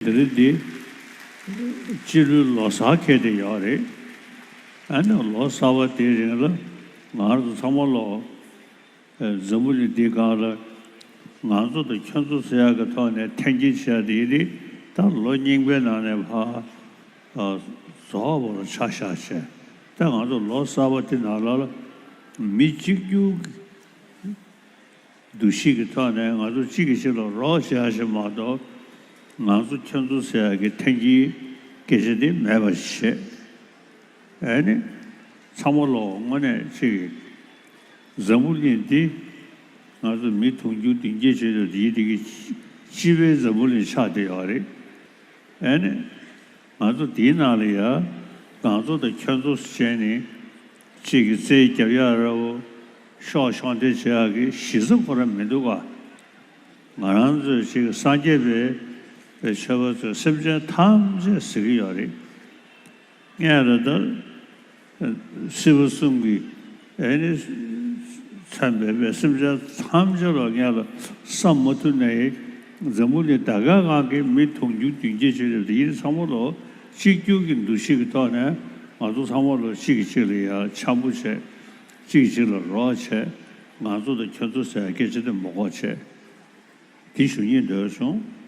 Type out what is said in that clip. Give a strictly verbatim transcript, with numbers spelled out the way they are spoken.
འདི་རིང་འདི་སྤྱི་ལོའི་ལོ་གསར་འཁེལ་བསྡད་ཡོད་རེད། ཨ་ནི་ལོ་གསར་པ་དེའི་རིང་ལ་ང་རང་ཚོ་ཚང་མ་ལོ། ཨ། འཛམ་བུ་གླིང་འདིའི་སྒང་ལ་ང་ཚོ་དང་ཁྱོད་ཚོ་ཟེར་ཡག་གི་ཐོག་ནས་འཐེན་འཁྱེར་བྱས་དེ་ནི་ད་ལོ་རྙིང་པའི་ནང་ནས་ཕར་ཨ་རྫོགས་པ་ལ་ཆ་བཞག་བྱས། ད་ང་ཚོ་ལོ་གསར་པ་དེ་ནང་ལ་ལ་མི་གཅིག་གྱུར་གྱི་འདུ་ཤེས་ཀྱི་ཐོག་ནས་ང་ཚོ་གཅིག་གིས་གཅིག་ལ་རོགས་བྱེད་ཡག་ཞིག་མ་གཏོགས། ང་ཚོ་ཁྱོད་ཚོ་ཟེར་ཡག་གི་འཐེན་འཁྱེར་སྐད་ཆ་དེ་མེད་པ་བྱས། ཨ་ནི་ཚང་མ་ལོ་དངོས་གནས་གཅིག་གིས། འཛམ་བུ་གླིང་འདི་ང་ཚོ་མི་དུང་ཕྱུར་བདུན་བརྒྱད་བྱས་ཏེ་དེའི་དེ་གི་སྤྱི་པའི་འཛམ་བུ་གླིང་ཆགས་བསྡད་ཡོད་རེད། ཨ་ནི་ང་ཚོ་དེའི་ནང་ལ་ཡ་ང་ཚོ་དང་ཁྱོད་ཚོ་བྱས་ནས་གཅིག་གིས་རྩོད་རྒྱབ་ཡག་ར་བོ། ཤོག་ཤོག་འདྲེ་བྱེད་ཡག་གི་གཞི་རྩ་ཁོ་རང་མི་འདུག་ག། ང་རང་ཚོས་གཅིག་སངས་རྒྱས་པའི་པའི་ཆོས་པ་ཚོས་སེམས་ཅན་ཐམས་ཅད་ཟེར་གྱི་ཡོད་རེད། སྔོན་ལ་ད་སྲིད་པ་གསུམ་གྱི་ཨེ་ནི་མཚོན་པའི་པའི་སེམས་ཅན་ཐམས་ཅད་ལ་སྔོན་ལ་བསམ་མ་ཐུབ་ནའི་འཛམ་བུ་གླིང་ད་ག་སྒང་གི་མི་དུང་ཕྱུར་བདུན་བརྒྱད་ཅིག་རེད། དེ་ཡིན་ཚང་མ་ལོ་གཅིག་གྱུར་གྱི་འདུ་ཤེས་ཀྱི་ཐོག་ནས་ང་ཚོ་ཚང་མ་ལོ་གཅིག་གིས་གཅིག་ལ་ཡ་འཆམ་པོ་བྱས། གཅིག་གིས་གཅིག་ལ་རོགས་བྱས། ང་ཚོ་དང་ཁྱོད་ཚོ་ཟེར་སྐད་ཆ་དེ་མ་གོ་བྱས། དེ་ཞུ་སྙིང་འདོད་བྱུང་།